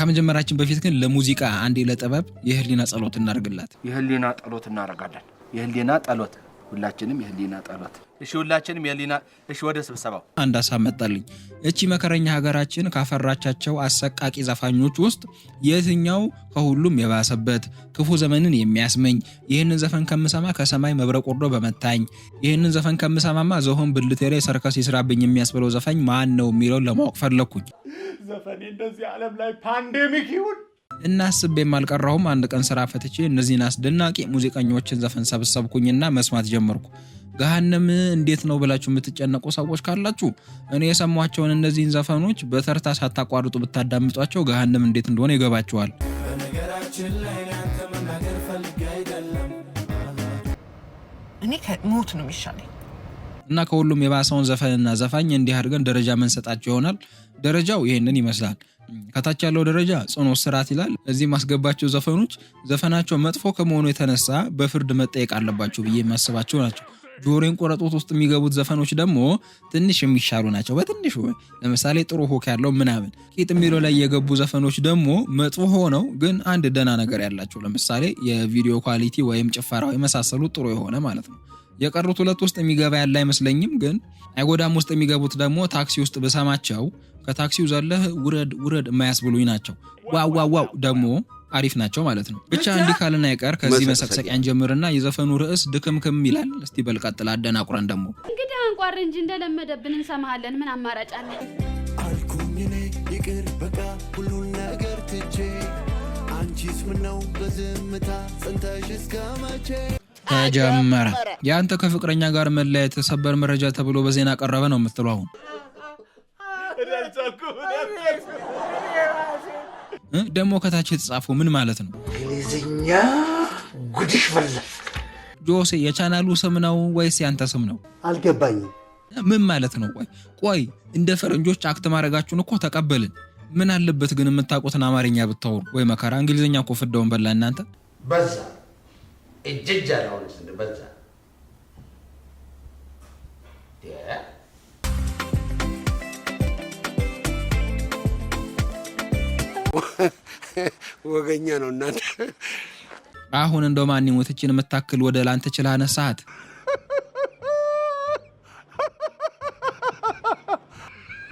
ከመጀመራችን በፊት ግን ለሙዚቃ አንዴ ለጥበብ የህሊና ጸሎት እናደርግላት። የህሊና ጸሎት እናደርጋለን። የህሊና ጸሎት፣ ሁላችንም የህሊና ጸሎት። እሺ፣ ሁላችንም የህሊና፣ እሺ፣ ወደ ስብሰባው። አንድ ሀሳብ መጣልኝ። እቺ መከረኛ ሀገራችን ካፈራቻቸው አሰቃቂ ዘፋኞች ውስጥ የትኛው ከሁሉም የባሰበት፣ ክፉ ዘመንን የሚያስመኝ፣ ይህንን ዘፈን ከምሰማ ከሰማይ መብረቅ ወርዶ በመታኝ፣ ይህንን ዘፈን ከምሰማማ ዝሆን ብልቴ ላይ ሰርከስ ይስራብኝ የሚያስብለው ዘፋኝ ማን ነው የሚለውን ለማወቅ ፈለግኩኝ። ዘፈኔ እንደዚህ ዓለም ላይ pandemic ይሁን። እና አስቤም አልቀረሁም። አንድ ቀን ስራ ፈትቼ እነዚህን አስደናቂ ሙዚቀኞችን ዘፈን ሰበሰብኩኝና መስማት ጀመርኩ። ገሃነም እንዴት ነው ብላችሁ የምትጨነቁ ሰዎች ካላችሁ፣ እኔ የሰሟቸውን እነዚህን ዘፈኖች በተርታ ሳታቋርጡ ብታዳምጧቸው ገሃነም እንዴት እንደሆነ ይገባችኋል። በነገራችን ላይ አንተ መናገር ፈልጌ አይደለም። እኔ ከሞት ነው የሚሻለኝ። እና ከሁሉም የባሰውን ዘፈንና ዘፋኝ እንዲህ አድርገን ደረጃ መንሰጣቸው ይሆናል። ደረጃው ይህንን ይመስላል። ከታች ያለው ደረጃ ጽኑ እስራት ይላል። እዚህ ማስገባቸው ዘፈኖች ዘፈናቸው መጥፎ ከመሆኑ የተነሳ በፍርድ መጠየቅ አለባቸው ብዬ የማስባቸው ናቸው። ጆሮን ቆረጦት ውስጥ የሚገቡት ዘፈኖች ደግሞ ትንሽ የሚሻሉ ናቸው በትንሹ። ለምሳሌ ጥሩ hook ያለው ምናምን። ቂጥ የሚለው ላይ የገቡ ዘፈኖች ደግሞ መጥፎ ሆነው ግን አንድ ደህና ነገር ያላቸው፣ ለምሳሌ የቪዲዮ quality ወይም ጭፈራው የመሳሰሉ ጥሩ የሆነ ማለት ነው። የቀሩት ሁለት ውስጥ የሚገባ ያለ አይመስለኝም። ግን አይጎዳም ውስጥ የሚገቡት ደግሞ ታክሲ ውስጥ ብሰማቸው ከታክሲው ዘለህ ውረድ ውረድ የማያስብሉኝ ናቸው። Wow wow wow ደግሞ አሪፍ ናቸው ማለት ነው። ብቻ እንዲህ ካልን አይቀር ከዚህ መሰቅሰቂያን ጀምርና የዘፈኑ ርዕስ ድክምክም ይላል። እስቲ በል ቀጥል፣ አደናቁረን ደግሞ። እንግዲህ አንቋር እንጂ እንደለመደብን እንሰማሃለን። ምን አማራጭ አለ? አልኩኝ እኔ ይቅር በቃ ሁሉን ነገር ትቼ፣ አንቺስ ምነው በዝምታ ጸንተሽ እስከ መቼ? ተጀመረ። የአንተ ከፍቅረኛ ጋር መለያየት ሰበር መረጃ ተብሎ በዜና ቀረበ ነው የምትለው አሁን? ደግሞ ከታች የተጻፈው ምን ማለት ነው? እንግሊዝኛ ጉድሽ ፈላ። ጆሴ የቻናሉ ስም ነው ወይስ ያንተ ስም ነው? አልገባኝም። ምን ማለት ነው? ቆይ ቆይ፣ እንደ ፈረንጆች act ማድረጋችሁን እኮ ተቀበልን። ምን አለበት ግን የምታውቁትን አማርኛ ብታወሩ? ወይ መከራ! እንግሊዝኛ እኮ ፍዳውን በላ እናንተ። በዛ እጅጅ አለሆነስ በዛ። ወገኛ ነው እናንተ። አሁን እንደው ማን ይሞት እችን የምታክል ወደ ላንተ ችለህ አነሳሃት።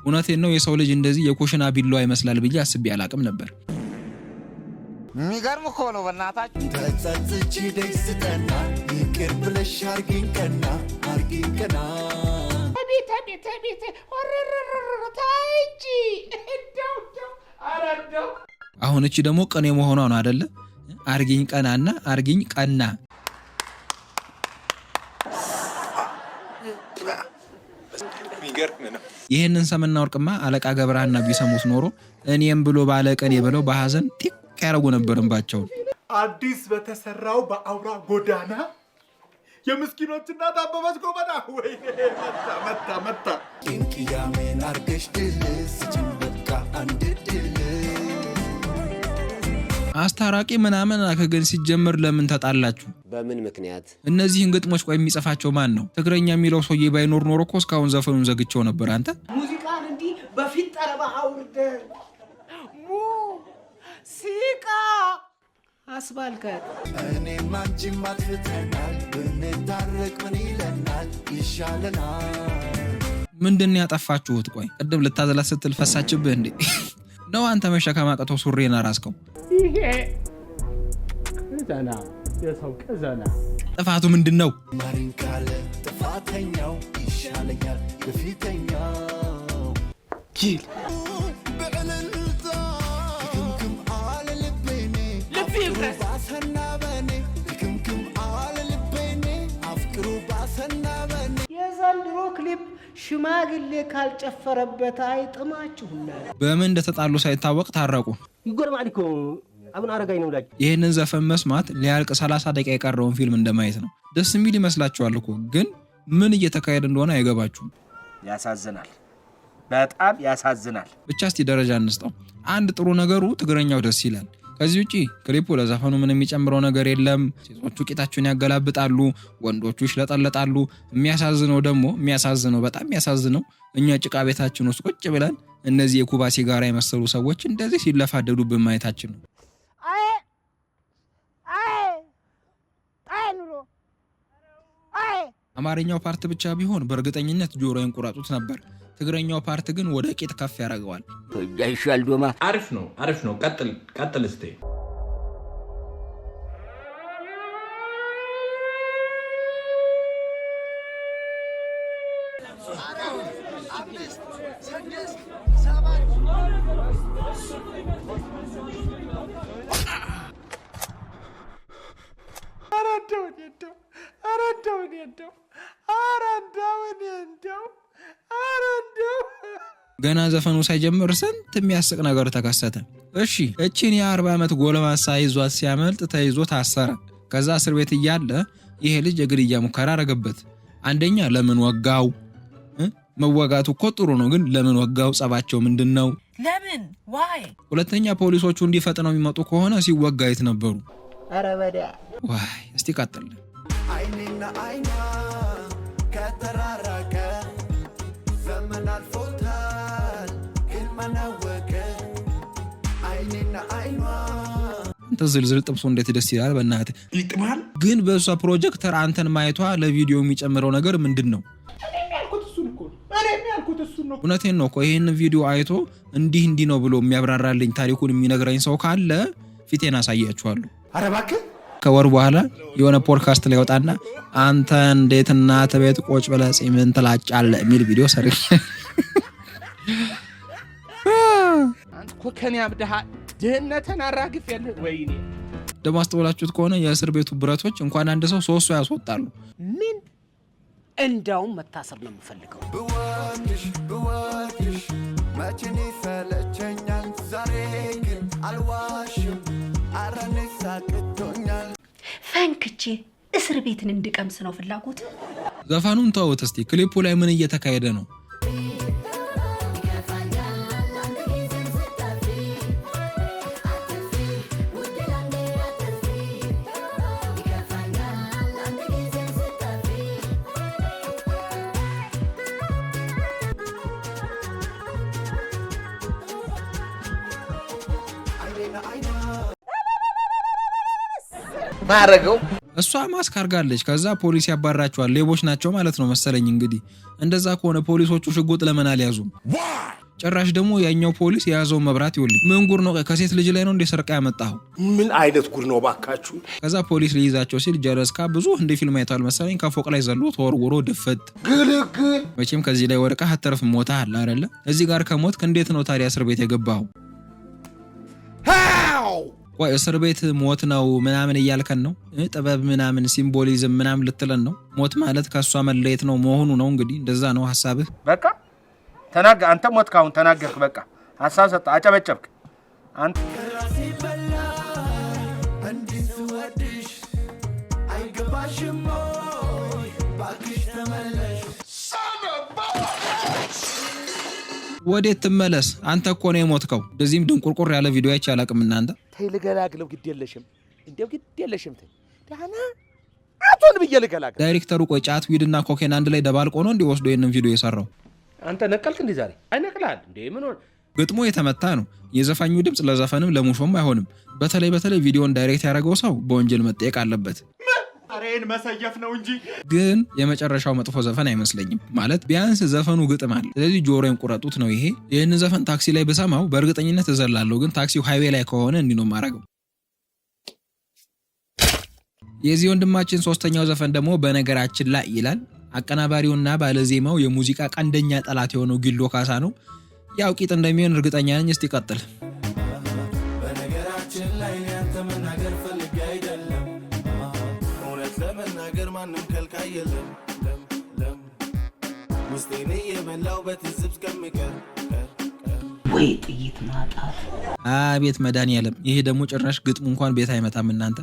እውነቴን ነው፣ የሰው ልጅ እንደዚህ የኩሽና ቢላዋ ይመስላል ብዬ አስቤ አላቅም ነበር። የሚገርም እኮ ነው በእናታችሁ። ተጸጽቼ ደጅ ስጠና ይቅር ብለሽ አርጊኝ ቀና፣ አርጊኝ ቀና። አቤት አቤት አቤት! ወረረረረ፣ ተይ እንጂ እንደው እንደው፣ ኧረ እንደው። አሁን እቺ ደግሞ ቅኔ መሆኗ ነው አደለ? አርጊኝ ቀናና አርጊኝ ቀና። የሚገርም ነው። ይህንን ሰምና ወርቅማ አለቃ ገብረሃና ቢሰሙት ኖሮ እኔም ብሎ ባለ ቀኔ ብለው በሐዘን ጢቅ ያደረጉ ነበር እንባቸውን። አዲስ በተሰራው በአውራ ጎዳና የምስኪኖች እናት አበበች ጎበና፣ ወይኔ መታ መታ መታ። ቂምቅያሜን አርገሽ ድል ስጭኝ በቃ አንድ ድል። አስታራቂ ምናምን ግን ሲጀምር ለምን ተጣላችሁ? በምን ምክንያት? እነዚህን ግጥሞች ቆይ የሚጽፋቸው ማን ነው? ትግረኛ የሚለው ሰውዬ ባይኖር ኖሮ እኮ እስካሁን ዘፈኑን ዘግቼው ነበር። አንተ ሙዚቃን እንዲህ በፊት ጠረባ አውርደህ ሙዚቃ አስባልከት። እኔም አንቺም አጥፍተናል፣ ብንታረቅ ምን ይለናል? ይሻለናል። ምንድን ነው ያጠፋችሁት? ቆይ ቅድም ልታዘላት ስትል ፈሳችብህ እንዴ? ነው አንተ መሸከም አቅቶህ ሱሪን አራስከው? ይሄ ቅዘና፣ የሰው ቅዘና። ጥፋቱ ምንድን ነው? ማሪን ካለ ጥፋተኛው ይሻለኛል በፊተኛው። ጅል። በእልልታ ድክምክም አለ ልቤኔ አፍቅሩ ባሰና በኔ፣ ድክምክም አለ ልቤኔ አፍቅሩ ባሰና በኔ። የዘንድሮ ክሊፕ ሽማግሌ ካልጨፈረበት አይጥማችሁና። በምን እንደተጣሉ ሳይታወቅ ታረቁ። ይጎርማል እኮ አቡነ አረጋዊ ነው ላጅ። ይህንን ዘፈን መስማት ሊያልቅ 30 ደቂቃ የቀረውን ፊልም እንደማየት ነው። ደስ የሚል ይመስላችኋል እኮ፣ ግን ምን እየተካሄደ እንደሆነ አይገባችሁም። ያሳዝናል፣ በጣም ያሳዝናል። ብቻ እስቲ ደረጃ እንስጠው። አንድ ጥሩ ነገሩ ትግረኛው ደስ ይላል። ከዚህ ውጪ ክሊፑ ለዘፈኑ ምን የሚጨምረው ነገር የለም። ሴቶቹ ቂጣቸውን ያገላብጣሉ፣ ወንዶቹ ይሽለጠለጣሉ። የሚያሳዝነው ደግሞ የሚያሳዝነው በጣም የሚያሳዝነው እኛ ጭቃ ቤታችን ውስጥ ቁጭ ብለን እነዚህ የኩባ ሲጋራ የመሰሉ ሰዎች እንደዚህ ሲለፋደዱብን ማየታችን ነው። አይ አይ አይ ኑሮ አይ። አማርኛው part ብቻ ቢሆን በእርግጠኝነት ጆሮዬን ቁረጡት ነበር። ትግረኛው part ግን ወደ ቂጥ ከፍ ያደርገዋል። ይሻል ዶማ። አሪፍ ነው፣ አሪፍ ነው። ቀጥል፣ ቀጥል እስቴ። ኧረ እንደው እኔ እንደው፣ ኧረ እንደው እኔ እንደው፣ ኧረ እንደው እኔ እንደው፣ ኧረ እንደው። ገና ዘፈኑ ሳይጀምር ስንት የሚያስቅ ነገር ተከሰተ። እሺ፣ እቺን የ40 ዓመት ጎልማሳ ይዟት ሲያመልጥ ተይዞ ታሰረ። ከዛ እስር ቤት እያለ ይሄ ልጅ የግድያ ሙከራ አረገበት። አንደኛ ለምን ወጋው? መወጋቱ እኮ ጥሩ ነው፣ ግን ለምን ወጋው? ጸባቸው ምንድን ነው? ለምን? Why? ሁለተኛ ፖሊሶቹ እንዲፈጥነው የሚመጡ ከሆነ ሲወጋ የት ነበሩ? ኧረ በዳ። ዋይ፣ እስቲ ቀጥል። አይኔና አይኗ ከተራራቀ ዘመን አልፎታል ግን ማናወቀ አይኔና አይኗ። አንተ ዝልዝል ጥብሱ እንዴት ደስ ይላል! በእናትህ። ይጥማል። ግን በእሷ ፕሮጀክተር አንተን ማየቷ ለቪዲዮ የሚጨምረው ነገር ምንድን ነው? እኔም ያልኩት እሱን እኮ ነው። እኔም ያልኩት እሱን ነው። እውነቴን ነው እኮ። ይህን ቪዲዮ አይቶ እንዲህ እንዲህ ነው ብሎ የሚያብራራልኝ፣ ታሪኩን የሚነግረኝ ሰው ካለ ፊቴን አሳያችኋለሁ። ኧረ እባክህ። ከወር በኋላ የሆነ ፖድካስት ላይ ወጣና አንተ እንዴት እናትህ ቤት ቁጭ ብለህ ጺምህን ትላጫለህ የሚል ቪዲዮ ሰሪ። አንተ እኮ ከኔ አብደሃል። ድህነትን አራግፍ ያለ ወይኔ። ደግሞ አስተውላችሁት ከሆነ የእስር ቤቱ ብረቶች እንኳን አንድ ሰው ሶስት ሰው ያስወጣሉ። ምን እንዳውም መታሰር ነው የምፈልገው። ብወድሽ ብወድሽ መቼን ይሰለቸኛል፣ ዛሬ ግን አልዋሽም አረኔ ሳቅቶኛል። ፈንክቼ እስር ቤትን እንድቀምስ ነው ፍላጎት። ዘፈኑን ተውት እስቲ፣ ክሊፑ ላይ ምን እየተካሄደ ነው? አይኔና አይኗ። ማረገው። እሷ ማስክ አርጋለች። ከዛ ፖሊስ ያባራቸዋል። ሌቦች ናቸው ማለት ነው መሰለኝ። እንግዲህ እንደዛ ከሆነ ፖሊሶቹ ሽጉጥ ለምን አልያዙም? ጭራሽ ደግሞ ያኛው ፖሊስ የያዘውን መብራት ይውልኝ። ምን ጉድ ነው? ከሴት ልጅ ላይ ነው እንደ ሰርቃ ያመጣኸው? ምን አይነት ጉድ ነው ባካችሁ? ከዛ ፖሊስ ሊይዛቸው ሲል ጀለስካ ብዙ እንደ ፊልም አይተዋል መሰለኝ ከፎቅ ላይ ዘሎ ተወርውሮ ድፍት። ግልግል። መቼም ከዚህ ላይ ወድቀህ አትተርፍም፣ ሞተሃል አይደለ? እዚህ ጋር ከሞትክ እንዴት ነው ታዲያ እስር ቤት የገባኸው? ቆይ፣ እስር ቤት ሞት ነው ምናምን እያልከን ነው? ጥበብ ምናምን symbolism ምናምን ልትለን ነው? ሞት ማለት ከእሷ መለየት ነው መሆኑ ነው፣ እንግዲህ እንደዛ ነው ሀሳብህ። በቃ ተናገ አንተ ሞትክ። አሁን ተናገርክ። በቃ ሀሳብ ሰጠህ፣ አጨበጨብክ። አንተ ከራሴ በላይ እንዲህ ስወድሽ አይገባሽም ወይ? እባክሽ ተመለሽ። ወዴት ትመለስ? አንተ እኮ ነው የሞትከው። እንደዚህም ድንቁርቁር ያለ ቪዲዮ አይቼ አላውቅም። እናንተ። ተይ ልገላግለው፣ ግድ የለሽም እንዲያው ግድ የለሽም። ተይ ደህና አቶን ብዬ ልገላግለው። ዳይሬክተሩ ቆይ ጫት፣ weed እና ኮኬን አንድ ላይ ደባልቆ ነው እንዲህ ወስዶ ይህንን ቪዲዮ የሰራው? አንተ ነቀልክ እንዴ ዛሬ? አይነቅልሃል እንዴ? ምን ሆነ? ግጥሙ የተመታ ነው። የዘፋኙ ድምፅ ለዘፈንም ለሙሾም አይሆንም። በተለይ በተለይ ቪዲዮን direct ያደረገው ሰው በወንጀል መጠየቅ አለበት። ኧረ መሰየፍ ነው እንጂ። ግን የመጨረሻው መጥፎ ዘፈን አይመስለኝም። ማለት ቢያንስ ዘፈኑ ግጥም አለ። ስለዚህ ጆሮዬን ቁረጡት ነው ይሄ። ይህን ዘፈን ታክሲ ላይ ብሰማው በእርግጠኝነት እዘላለሁ። ግን ታክሲው highway ላይ ከሆነ እንዲህ ነው የማደርገው። የዚህ ወንድማችን ሶስተኛው ዘፈን ደግሞ በነገራችን ላይ ይላል። አቀናባሪውና ባለዜማው የሙዚቃ ቀንደኛ ጠላት የሆነው ጊሎ ካሳ ነው። ያው ቂጥ እንደሚሆን እርግጠኛ ነኝ። እስቲ ቀጥል። በነገራችን ላይ እኔ አንተ መናገር ፈልጌ አይደለም፣ እውነት ለመናገር ማንም ከልካይ የለም ለም ለም ውስጤን እየበላው በትዝብት እስከምቀር ቀር ቀር። ወይ ጥይት ማጣት። አቤት መድኃኒዓለም! ይሄ ደግሞ ጭራሽ ግጥሙ እንኳን ቤት አይመታም እናንተ።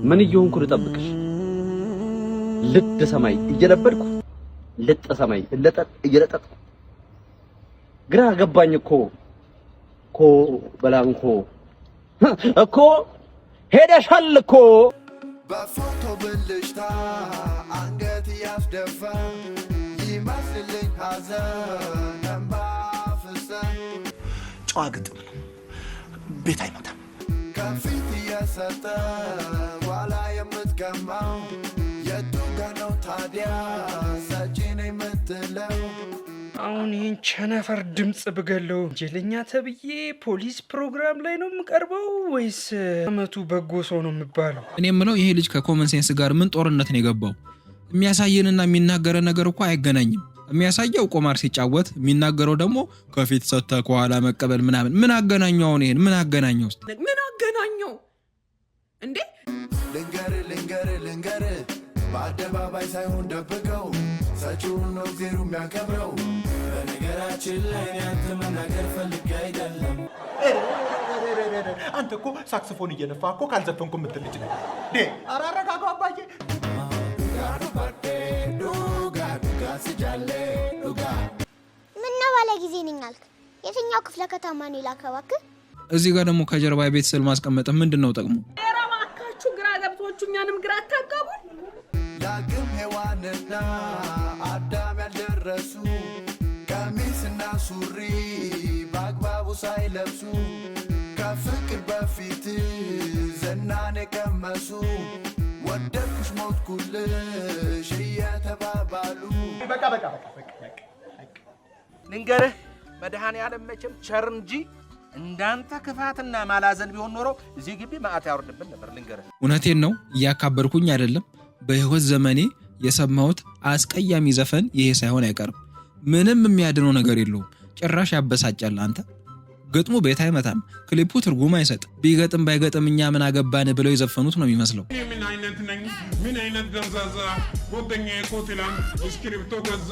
ምን እየሆንኩ ልጠብቅሽ? ልጥ ሰማይ እየለበድኩ ልጥ ሰማይ እለጠጥ እየለጠጥኩ ግራ ገባኝ እኮ። እኮ በላንኮ እኮ ሄደሻል እኮ። በፎቶ ብልጭታ አንገት እያስደፋ ይመስልልኝ ሐዘን እንባ ፍሰን። ጨዋ ግጥም ነው። ቤት አይመታም። ከፊት እየሰጠ ኋላ የምትገማው የቱ ጋ ነው ታዲያ ሰጪ ነኝ የምትለው? አሁን ይህን ቸነፈር ድምፅ ብገለው ወንጀለኛ ተብዬ ፖሊስ ፕሮግራም ላይ ነው የምቀርበው ወይስ አመቱ በጎ ሰው ነው የምባለው? እኔ የምለው ይሄ ልጅ ከ common sense ጋር ምን ጦርነት ነው የገባው? የሚያሳየንና የሚናገረን ነገር እኮ አይገናኝም። የሚያሳየው ቁማር ሲጫወት፣ የሚናገረው ደግሞ ከፊት ሰጥተህ ከኋላ መቀበል ምናምን። ምን አገናኘው? አሁን ይሄን ምን አገናኘው? እስኪ ምን አገናኘው እንዴ? ልንገር ልንገር ልንገር፣ በአደባባይ ሳይሆን ደብቀው ሰጪውን ነው እግዜሩ የሚያከብረው። በነገራችን ላይ እኔ አንተ መናገር ፈልጌ አይደለም። አንተ እኮ ሳክስፎን እየነፋ እኮ ካልዘፈንኩ የምትል ልጅ ነህ። ዴ ኧረ አረጋጋው አባዬ። Dhugaa dhugaa ስጃሌ dhugaa። ምነው ባለ ጊዜ ነኝ አልክ? የትኛው ክፍለ ከተማ ነው የላከው እባክህ? እዚህ ጋር ደግሞ ከጀርባ የቤት ስዕል ማስቀመጥ ምንድን ነው ጥቅሙ? ኧረ እባካችሁ ግራ ገብቷችሁ እኛንም ግራ አታጋቡን። ዳግም ሔዋንና አዳም ያልደረሱ ቀሚስና ሱሪ በአግባቡ ሳይለብሱ ከፍቅር በፊት ዝናን የቀመሱ ወደድኩሽ ሞትኩልሽ እየተባባሉ። በቃ በቃ በቃ በቃ በቃ። ልንገርህ፣ መድኃኔዓለም መቼም ቸር እንጂ እንዳንተ ክፋትና ማላዘን ቢሆን ኖሮ እዚህ ግቢ መዓት ያወርድብን ነበር። ልንገርህ። እውነቴን ነው፣ እያካበድኩኝ አይደለም። በህይወት ዘመኔ የሰማሁት አስቀያሚ ዘፈን ይሄ ሳይሆን አይቀርም። ምንም የሚያድነው ነገር የለውም። ጭራሽ ያበሳጫል። አንተ ግጥሙ ቤት አይመታም፣ ክሊፑ ትርጉም አይሰጥ። ቢገጥም ባይገጥም እኛ ምን አገባን ብለው የዘፈኑት ነው የሚመስለው። ምን አይነት ነኝ? ምን አይነት ደብዛዛ ጓደኛዬ እኮ ትላንት እስክሪብቶ ገዛ።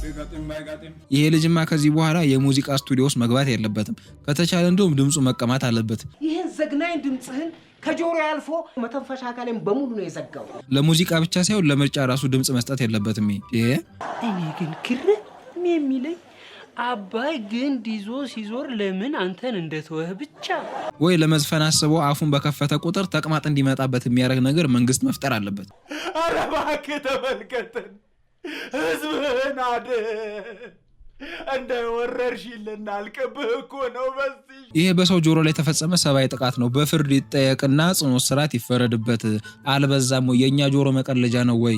ቢገጥም ባይገጥም። ይሄ ልጅማ ከዚህ በኋላ የሙዚቃ ስቱዲዮ ውስጥ መግባት የለበትም። ከተቻለ እንደውም ድምፁ መቀማት አለበት። ይህን ዘግናኝ ድምፅህን ከጆሮ አልፎ መተንፈሻ አካሌን በሙሉ ነው የዘጋው። ለሙዚቃ ብቻ ሳይሆን ለምርጫ ራሱ ድምፅ መስጠት የለበትም። ይሄ እኔ ግን ግርም የሚለኝ አባይ ግንድ ይዞ ሲዞር ለምን አንተን እንደተወህ ብቻ። ወይ ለመዝፈን አስቦ አፉን በከፈተ ቁጥር ተቅማጥ እንዲመጣበት የሚያደርግ ነገር መንግስት መፍጠር አለበት። ኧረ እባክህ ተመልከተን፣ ህዝብህን አድን። እንደ ወረርሽኝ ልናልቅብህ እኮ ነው በዚህ። ይሄ በሰው ጆሮ ላይ የተፈጸመ ሰብአዊ ጥቃት ነው። በፍርድ ይጠየቅና ጽኑ እስራት ይፈረድበት። አልበዛም ወይ? የእኛ ጆሮ መቀለጃ ነው ወይ?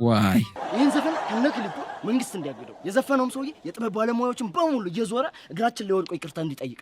ዋይ። ይህን ዘፈን ከነ ክሊፑ መንግስት እንዲያግደው፣ የዘፈነውም ሰውዬ የጥበብ ባለሙያዎችን በሙሉ እየዞረ እግራችን ላይ ወድቆ ይቅርታ እንዲጠይቅ።